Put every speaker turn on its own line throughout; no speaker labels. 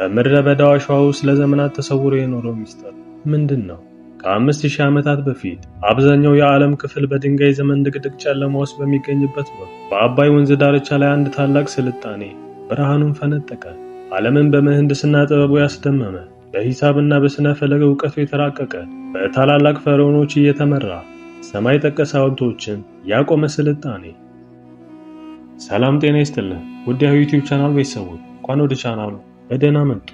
በምድረ በዳው አሸዋ ውስጥ ለዘመናት ተሰውሮ የኖረው ሚስጥር ምንድን ነው? ከ5000 ዓመታት በፊት አብዛኛው የዓለም ክፍል በድንጋይ ዘመን ድቅድቅ ጨለማ ውስጥ በሚገኝበት ወቅት በአባይ ወንዝ ዳርቻ ላይ አንድ ታላቅ ስልጣኔ ብርሃኑን ፈነጠቀ። ዓለምን በምህንድስና ጥበቡ ያስደመመ፣ በሂሳብና በስነ ፈለግ እውቀቱ የተራቀቀ፣ በታላላቅ ፈርዖኖች እየተመራ ሰማይ ጠቀስ ሐውልቶችን ያቆመ ስልጣኔ። ሰላም ጤና ይስጥልን ውድ የዩቲዩብ ቻናል ቤተሰቦች፣ እንኳን ወደ ቻናሉ በደህና መጡ።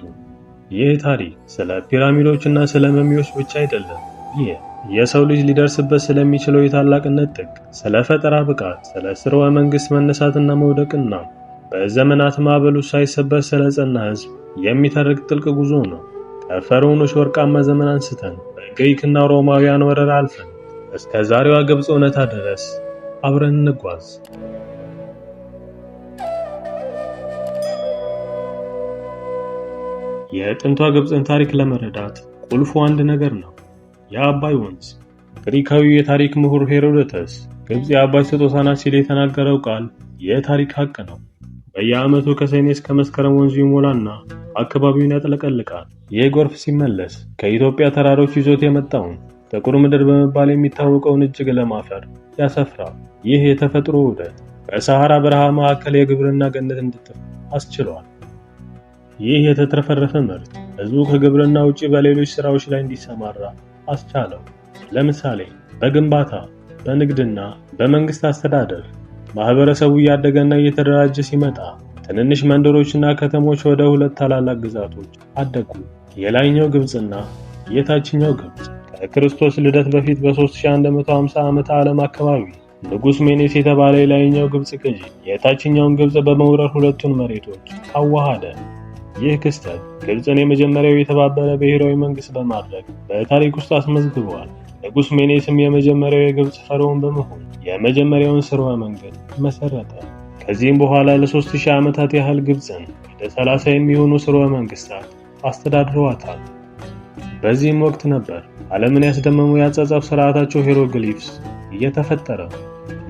ይህ ታሪክ ስለ ፒራሚዶች እና ስለ መሚዎች ብቻ አይደለም። ይህ የሰው ልጅ ሊደርስበት ስለሚችለው የታላቅነት ጥግ፣ ስለ ፈጠራ ብቃት፣ ስለ ስርወ መንግስት መነሳትና መውደቅና በዘመናት ማዕበሉ ሳይሰበር ስለ ጸና ሕዝብ የሚተርክ ጥልቅ ጉዞ ነው። ከፈርዖኖች ወርቃማ ዘመን አንስተን በግሪክና ሮማውያን ወረራ አልፈን እስከ ዛሬዋ ግብፅ እውነታ ድረስ አብረን እንጓዝ። የጥንቷ ግብፅን ታሪክ ለመረዳት ቁልፉ አንድ ነገር ነው፣ የአባይ ወንዝ። ግሪካዊው የታሪክ ምሁር ሄሮዶተስ ግብፅ የአባይ ስጦታ ናት ሲል የተናገረው ቃል የታሪክ ሀቅ ነው። በየዓመቱ ከሰኔ እስከ መስከረም ወንዙ ይሞላና አካባቢውን ያጥለቀልቃል። ይህ ጎርፍ ሲመለስ ከኢትዮጵያ ተራሮች ይዞት የመጣውን ጥቁር ምድር በመባል የሚታወቀውን እጅግ ለም አፈር ያሰፍራል። ይህ የተፈጥሮ ውህደት በሰሐራ በረሃ መካከል የግብርና ገነት እንድትፈጥር አስችሏል። ይህ የተትረፈረፈ ምርት ሕዝቡ ከግብርና ውጪ በሌሎች ስራዎች ላይ እንዲሰማራ አስቻለው። ለምሳሌ በግንባታ፣ በንግድና በመንግስት አስተዳደር። ማህበረሰቡ እያደገና እየተደራጀ ሲመጣ ትንንሽ መንደሮችና ከተሞች ወደ ሁለት ታላላቅ ግዛቶች አደጉ። የላይኛው ግብፅና የታችኛው ግብፅ። ከክርስቶስ ልደት በፊት በ3150 ዓመተ ዓለም አካባቢ ንጉሥ ሜኔስ የተባለ የላይኛው ግብፅ ገዢ የታችኛውን ግብፅ በመውረር ሁለቱን መሬቶች አዋሃደ። ይህ ክስተት ግብፅን የመጀመሪያው የተባበረ ብሔራዊ መንግስት በማድረግ በታሪክ ውስጥ አስመዝግበዋል። ንጉሥ ሜኔስም የመጀመሪያው የግብፅ ፈርዖን በመሆን የመጀመሪያውን ስርወ መንግስት መሰረተ። ከዚህም በኋላ ለ3000 ዓመታት ያህል ግብፅን ወደ 30 የሚሆኑ ስርወ መንግስታት አስተዳድረዋታል። በዚህም ወቅት ነበር ዓለምን ያስደመመው የአጻጻፍ ስርዓታቸው ሄሮግሊፍስ እየተፈጠረ።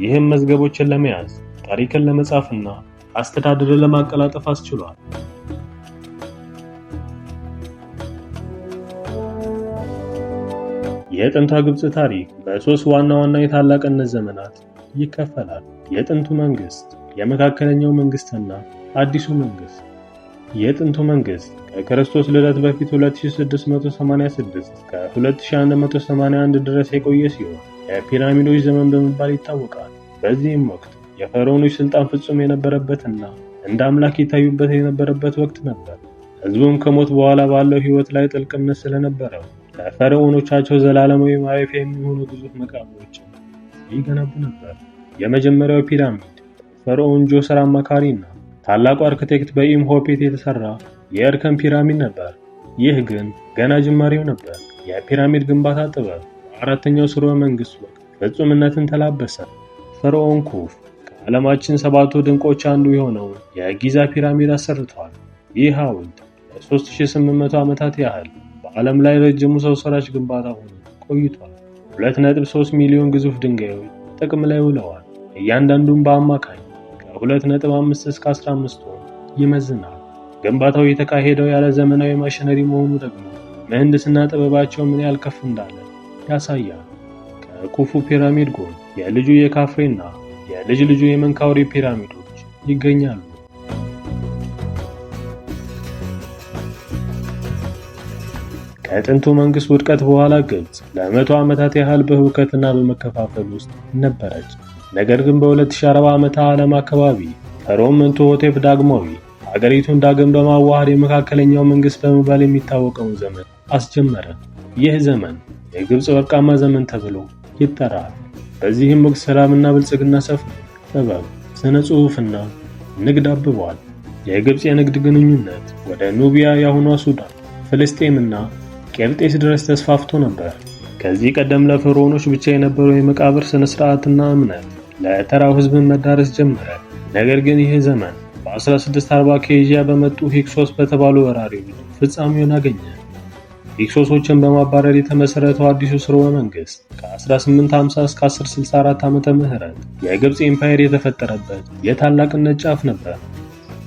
ይህም መዝገቦችን ለመያዝ፣ ታሪክን ለመጻፍና አስተዳደርን ለማቀላጠፍ አስችሏል። የጥንቷ ግብፅ ታሪክ በሶስት ዋና ዋና የታላቅነት ዘመናት ይከፈላል። የጥንቱ መንግስት፣ የመካከለኛው መንግስትና አዲሱ መንግስት። የጥንቱ መንግስት ከክርስቶስ ልደት በፊት 2686 እስከ 2181 ድረስ የቆየ ሲሆን የፒራሚዶች ዘመን በመባል ይታወቃል። በዚህም ወቅት የፈርዖኖች ስልጣን ፍጹም የነበረበትና እንደ አምላክ ይታዩበት የነበረበት ወቅት ነበር። ህዝቡም ከሞት በኋላ ባለው ህይወት ላይ ጥልቅ እምነት ስለነበረው ለፈርዖኖቻቸው ዘላለማዊ ማረፊያ የሚሆኑ ግዙፍ መቃብሮችን ይገነቡ ነበር። የመጀመሪያው ፒራሚድ ፈርዖን ጆሰር አማካሪና ታላቁ አርክቴክት በኢምሆቴፕ የተሰራ የእርከን ፒራሚድ ነበር። ይህ ግን ገና ጅማሬው ነበር። የፒራሚድ ግንባታ ጥበብ በአራተኛው ስርወ መንግስት ወቅት ፍጹምነትን ተላበሰ። ፈርዖን ኩፍ ከዓለማችን ሰባቱ ድንቆች አንዱ የሆነውን የጊዛ ፒራሚድ አሰርቷል። ይህ ሐውልት ለ3800 ዓመታት ያህል በዓለም ላይ ረጅሙ ሰው ሰራሽ ግንባታ ሆኖ ቆይቷል። 2.3 ሚሊዮን ግዙፍ ድንጋዮች ጥቅም ላይ ውለዋል። እያንዳንዱም በአማካኝ ከ2.5 እስከ 15 ቶን ይመዝናል። ግንባታው የተካሄደው ያለ ዘመናዊ ማሽነሪ መሆኑ ደግሞ ምህንድስና ጥበባቸው ምን ያህል ከፍ እንዳለ ያሳያል። ከኩፉ ፒራሚድ ጎን የልጁ የካፍሬና የልጅ ልጁ የመንካውሬ ፒራሚዶች ይገኛሉ። ከጥንቱ መንግስት ውድቀት በኋላ ግብፅ ለመቶ ዓመታት ያህል በሁከትና በመከፋፈል ውስጥ ነበረች። ነገር ግን በ2040 ዓመተ ዓለም አካባቢ ፈርዖን መንቱሆቴፕ ዳግማዊ ሀገሪቱን ዳግም በማዋሃድ የመካከለኛው መንግስት በመባል የሚታወቀውን ዘመን አስጀመረ። ይህ ዘመን የግብፅ ወርቃማ ዘመን ተብሎ ይጠራል። በዚህም ወቅት ሰላምና ብልጽግና ሰፍኖ ጥበብ፣ ስነ ጽሑፍና ንግድ አብበዋል። የግብፅ የንግድ ግንኙነት ወደ ኑቢያ፣ የአሁኗ ሱዳን፣ ፍልስጤምና ቄርጤስ ድረስ ተስፋፍቶ ነበር። ከዚህ ቀደም ለፈርዖኖች ብቻ የነበረው የመቃብር ስነ ስርዓትና እምነት ለተራው ሕዝብ መዳረስ ጀመረ። ነገር ግን ይህ ዘመን በ1640 ከኤዥያ በመጡ ሂክሶስ በተባሉ ወራሪዎች ፍጻሜውን አገኘ። ሂክሶሶችን በማባረር የተመሰረተው አዲሱ ስርወ መንግስት ከ1850 እስከ 1064 ዓመተ ምህረት የግብፅ ኤምፓየር የተፈጠረበት የታላቅነት ጫፍ ነበር።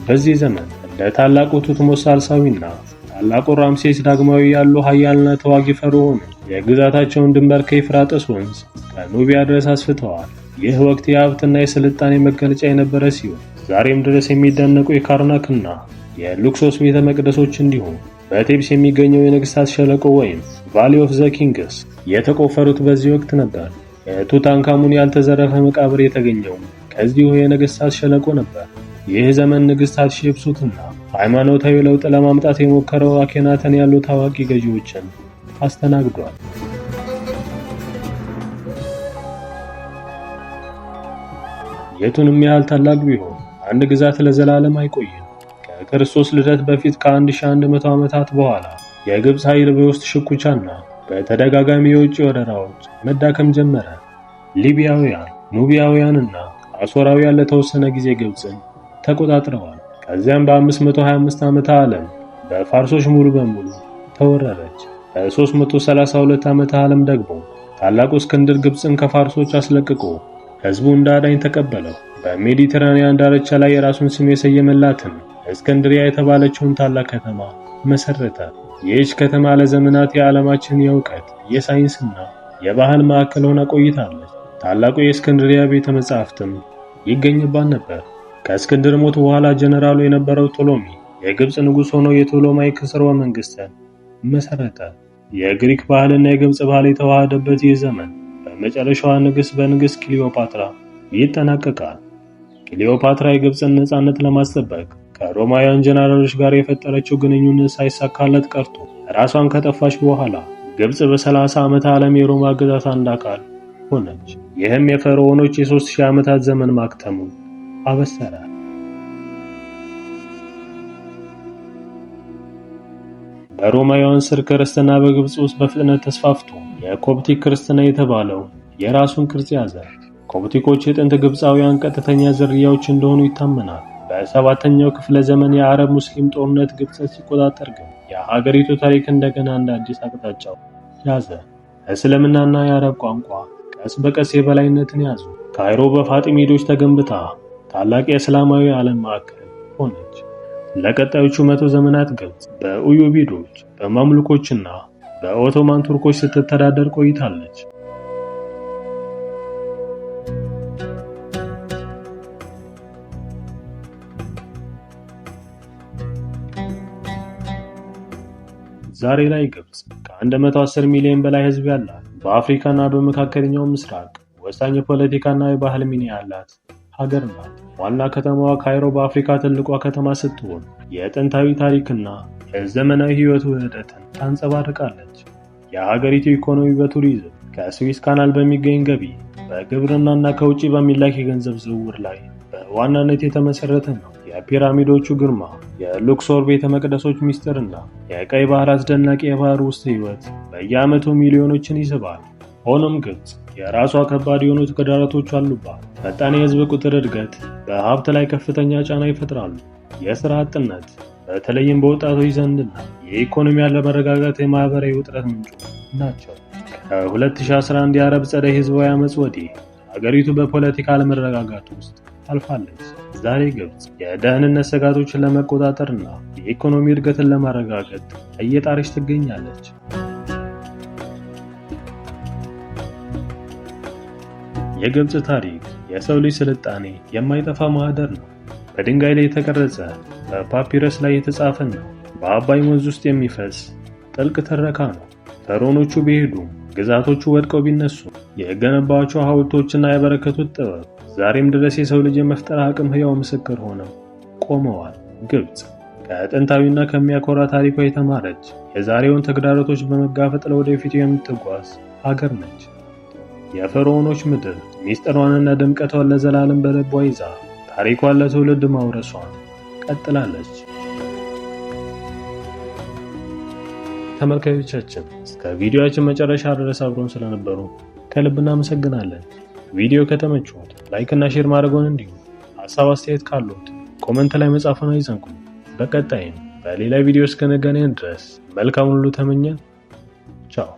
በዚህ ዘመን እንደ ታላቁ ቱትሞስ ሳልሳዊና ታላቁ ራምሴስ ዳግማዊ ያሉ ኃያልና ተዋጊ ፈርዖኖች የግዛታቸውን ድንበር ከኤፍራጥስ ወንዝ እስከ ኑቢያ ድረስ አስፍተዋል። ይህ ወቅት የሀብትና የስልጣኔ መገለጫ የነበረ ሲሆን ዛሬም ድረስ የሚደነቁ የካርናክና የሉክሶስ ቤተ መቅደሶች እንዲሁም በቴብስ የሚገኘው የነገስታት ሸለቆ ወይም Valley of the Kings የተቆፈሩት በዚህ ወቅት ነበር። የቱታንካሙን ያልተዘረፈ መቃብር የተገኘው ከዚሁ የነገስታት ሸለቆ ነበር። ይህ ዘመን ንግስት ሃትሼፕሱትና ሃይማኖታዊ ለውጥ ለማምጣት የሞከረው አኬናተን ያሉ ታዋቂ ገዢዎችን አስተናግዷል። የቱንም ያህል ታላቅ ቢሆን አንድ ግዛት ለዘላለም አይቆይም። ከክርስቶስ ልደት በፊት ከ1100 ዓመታት በኋላ የግብፅ ኃይል በውስጥ ሽኩቻና በተደጋጋሚ የውጭ ወረራዎች መዳከም ጀመረ። ሊቢያውያን፣ ኑቢያውያንና አሦራውያን ለተወሰነ ጊዜ ግብፅን ተቆጣጥረዋል። ከዚያም በ525 ዓመተ ዓለም በፋርሶች ሙሉ በሙሉ ተወረረች። በ332 ዓመተ ዓለም ደግሞ ታላቁ እስክንድር ግብፅን ከፋርሶች አስለቅቆ ሕዝቡ እንደ አዳኝ ተቀበለው። በሜዲትራኒያን ዳርቻ ላይ የራሱን ስም የሰየመላትን እስክንድሪያ የተባለችውን ታላቅ ከተማ መሰረተ። ይህች ከተማ ለዘመናት የዓለማችን የእውቀት፣ የሳይንስና የባህል ማዕከል ሆና ቆይታለች። ታላቁ የእስክንድሪያ ቤተ መጻሕፍትም ይገኝባት ነበር። ከእስክንድር ሞት በኋላ ጀነራሉ የነበረው ቶሎሚ የግብፅ ንጉሥ ሆኖ የቶሎማይክ ሥርወ መንግሥትን መሰረተ። የግሪክ ባህልና የግብፅ ባህል የተዋሃደበት ይህ ዘመን በመጨረሻዋ ንግሥት በንግሥት ክሊዮፓትራ ይጠናቀቃል። ክሊዮፓትራ የግብፅን ነፃነት ለማስጠበቅ ከሮማውያን ጀነራሎች ጋር የፈጠረችው ግንኙነት ሳይሳካለት ቀርቶ ራሷን ከጠፋች በኋላ ግብፅ በ30 ዓመተ ዓለም የሮማ ግዛት አንድ አካል ሆነች። ይህም የፈርዖኖች የ3000 ዓመታት ዘመን ማክተሙን አበሰረ። በሮማውያን ስር ክርስትና በግብፅ ውስጥ በፍጥነት ተስፋፍቶ የኮፕቲክ ክርስትና የተባለው የራሱን ቅርጽ ያዘ። ኮፕቲኮች የጥንት ግብፃውያን ቀጥተኛ ዝርያዎች እንደሆኑ ይታመናል። በሰባተኛው ክፍለ ዘመን የአረብ ሙስሊም ጦርነት ግብፅን ሲቆጣጠር ግን የሀገሪቱ ታሪክ እንደገና እንደ አዲስ አቅጣጫው ያዘ። እስልምናና የአረብ ቋንቋ ቀስ በቀስ የበላይነትን ያዙ። ካይሮ በፋጢሚዶች ተገንብታ ታላቅ የእስላማዊ ዓለም ማዕከል ሆነች። ለቀጣዮቹ 100 ዘመናት ግብፅ በኡዩቢዶች፣ በማምሉኮችና በኦቶማን ቱርኮች ስትተዳደር ቆይታለች። ዛሬ ላይ ግብፅ ከ110 ሚሊዮን በላይ ሕዝብ ያላት በአፍሪካና በመካከለኛው ምስራቅ ወሳኝ የፖለቲካና የባህል ሚና ያላት ሀገር ናት። ዋና ከተማዋ ካይሮ በአፍሪካ ትልቋ ከተማ ስትሆን የጥንታዊ ታሪክና የዘመናዊ ሕይወት ውህደትን ታንጸባርቃለች። የሀገሪቱ ኢኮኖሚ በቱሪዝም፣ ከስዊዝ ካናል በሚገኝ ገቢ፣ በግብርናና ከውጭ በሚላክ የገንዘብ ዝውውር ላይ በዋናነት የተመሰረተ ነው። የፒራሚዶቹ ግርማ፣ የሉክሶር ቤተ መቅደሶች ሚስጥርና የቀይ ባህር አስደናቂ የባህር ውስጥ ሕይወት በየዓመቱ ሚሊዮኖችን ይስባል። ሆኖም ግብፅ የራሷ ከባድ የሆኑ ተግዳሮቶች አሉባት። ፈጣን የሕዝብ ቁጥር እድገት በሀብት ላይ ከፍተኛ ጫና ይፈጥራሉ። የሥራ አጥነት በተለይም በወጣቶች ዘንድና የኢኮኖሚ አለመረጋጋት የማህበራዊ ውጥረት ምንጮች ናቸው። ከ2011 የአረብ ጸደይ ህዝባዊ አመፅ ወዲህ ሀገሪቱ በፖለቲካ አለመረጋጋት ውስጥ አልፋለች። ዛሬ ግብፅ የደህንነት ስጋቶችን ለመቆጣጠርና የኢኮኖሚ እድገትን ለማረጋገጥ እየጣረች ትገኛለች። የግብፅ ታሪክ የሰው ልጅ ስልጣኔ የማይጠፋ ማህደር ነው። በድንጋይ ላይ የተቀረጸ፣ በፓፒረስ ላይ የተጻፈና በአባይ ወንዝ ውስጥ የሚፈስ ጥልቅ ትረካ ነው። ፈርዖኖቹ ቢሄዱም፣ ግዛቶቹ ወድቀው ቢነሱ፣ የገነባቸው ሐውልቶችና ያበረከቱት ጥበብ ዛሬም ድረስ የሰው ልጅ የመፍጠር አቅም ሕያው ምስክር ሆነው ቆመዋል። ግብፅ ከጥንታዊና ከሚያኮራ ታሪኳ የተማረች፣ የዛሬውን ተግዳሮቶች በመጋፈጥ ለወደፊቱ የምትጓዝ ሀገር ነች። የፈርዖኖች ምድር ሚስጥሯንና ድምቀቷን ለዘላለም በልቧ ይዛ ታሪኳን ለትውልድ ማውረሷን ቀጥላለች። ተመልካዮቻችን፣ እስከ ቪዲዮአችን መጨረሻ ድረስ አብረውን ስለነበሩ ከልብ እናመሰግናለን። ቪዲዮ ከተመቸዎት like እና share ማድረግዎን እንዲሁም ሀሳብ አስተያየት ካሉት comment ላይ መጻፉን አይዘንጉ። በቀጣይም በሌላ ቪዲዮ እስከነገናኝ ድረስ መልካሙን ሁሉ ተመኘን። ቻው።